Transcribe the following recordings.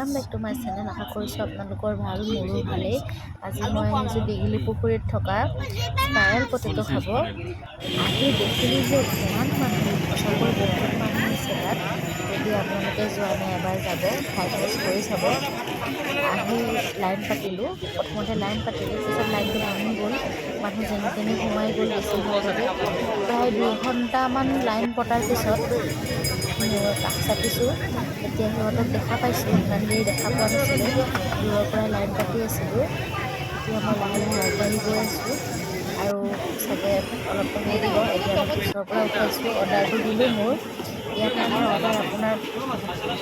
Welcome back to my channel. আশা কৰিছোঁ আপোনালোকৰ ভাল, মোৰো ভালেই। আজি মই আহিছোঁ দীঘলী পুখুৰীত থকা স্পাইৰেল পটেটো খাব। আহি দেখিলোঁ যে ইমান মানুহ, সঁচাকৈ বহুত মানুহ হৈছে তাত। যদি আপোনালোকে যোৱা নাই, এবাৰ যাব, খাই টেষ্ট কৰি চাব। আহি লাইন পাতিলোঁ। প্ৰথমতে লাইন পাতিলোঁ, পিছত লাইনটো ভাঙি গ'ল। মানুহ যেনে তেনে সোমাই গ'ল বেছি হোৱাৰ বাবে। প্ৰায় 2 ঘণ্টামান লাইন পতাৰ পিছত মোৰ কাষ চাপিছোঁ। এতিয়া সিহঁতক দেখা পাইছোঁ। ইমান দেৰি দেখা পোৱা নাছিলোঁ, দূৰৰ পৰাই লাইন পাতি আছিলোঁ। এতিয়া মই লাহে লাহে আগবাঢ়ি গৈ আছোঁ আৰু চাগে অলপ টাইম লাগিব। এতিয়া মই পিছৰ পৰা উঠাইছোঁ, অৰ্ডাৰটো দিলোঁ মোৰ। ইয়াত মানে অৰ্ডাৰ আপোনাৰ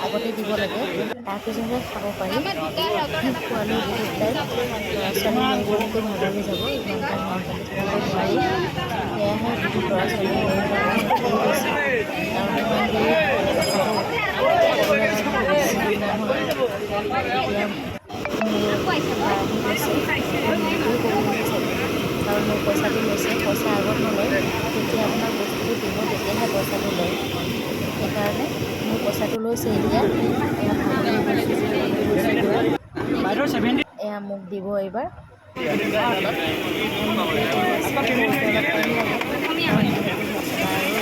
আগতে দিব লাগে, তাৰপিছতহে খাব পাৰি। খোৱালৈ বহুত টাইম। ল'ৰা ছোৱালী লৈ গ'লেতো ভাগৰি যাব, ইমান টাইম লাইন পাতি থাকিব নোৱাৰি। সেয়াহে বহুত ল'ৰা ছোৱালী লৈ যোৱা মানুহ ৰখি গৈছে, কাৰণ ইমান দেৰি ৰখাটো সকলোৰে কাৰণে সুবিধা নহয়। এতিয়া মোৰ আহি গৈছে, মোকেই ক'ব চাগে, কাৰণ মোৰ পইচাটো লৈছে। পইচা আগত নলয়, যেতিয়া আপোনাক বস্তুটো দিব তেতিয়াহে পইচাটো লয়। সেইকাৰণে মোৰ পইচাটো লৈছে। এতিয়া এয়া ভাগৰি গৈছোঁ, ভাগৰি গৈছোঁ পূৰা। বাইদেউ, 70। এয়া মোক দিব এইবাৰ হাতত। মোকেই দি আছে। কৰোঁতে অলপ টাইম লাগে, কাৰণ যিহেতু মছলা আৰু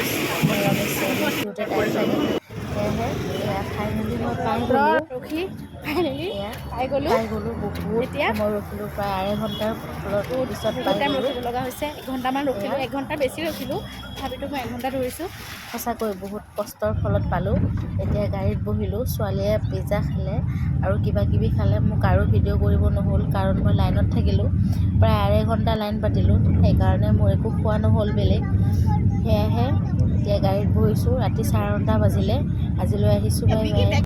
নিৰামিষ চিৰামিষ দিওঁতে টাইম লাগে। সেয়েহে এয়া খাই মেলি মই পাই গ'লোঁ। ৰখি ফাইনেলি এয়া পাই গ'লোঁ। পাই গ'লোঁ। বহুত এতিয়া সময় ৰখিলোঁ, প্ৰায় আঢ়ৈ ঘণ্টাৰ ফলত পিছত বহুত পাই টাইম গ'লোঁ। ৰখিব লগা হৈছে। এঘণ্টামান ৰখিলোঁ। এয়া। এঘণ্টা বেছি ৰখিলোঁ, তথাপিতো মই এঘণ্টা ধৰিছোঁ। সঁচাকৈ বহুত কষ্টৰ ফলত পালোঁ। এতিয়া গাড়ীত বহিলোঁ। ছোৱালীয়ে পিজ্জা খালে আৰু কিবা কিবি খালে। মোক আৰু ভিডিঅ' কৰিব নহ'ল, কাৰণ মই লাইনত থাকিলোঁ। প্ৰায় আঢ়ৈ ঘণ্টা লাইন পাতিলোঁ, সেইকাৰণে মোৰ একো খোৱা নহ'ল বেলেগ। সেয়াহে এতিয়া গাড়ীত বহিছোঁ। ৰাতি 9:30 বাজিলে। আজিলৈ আহিছোঁ, বাই বাই।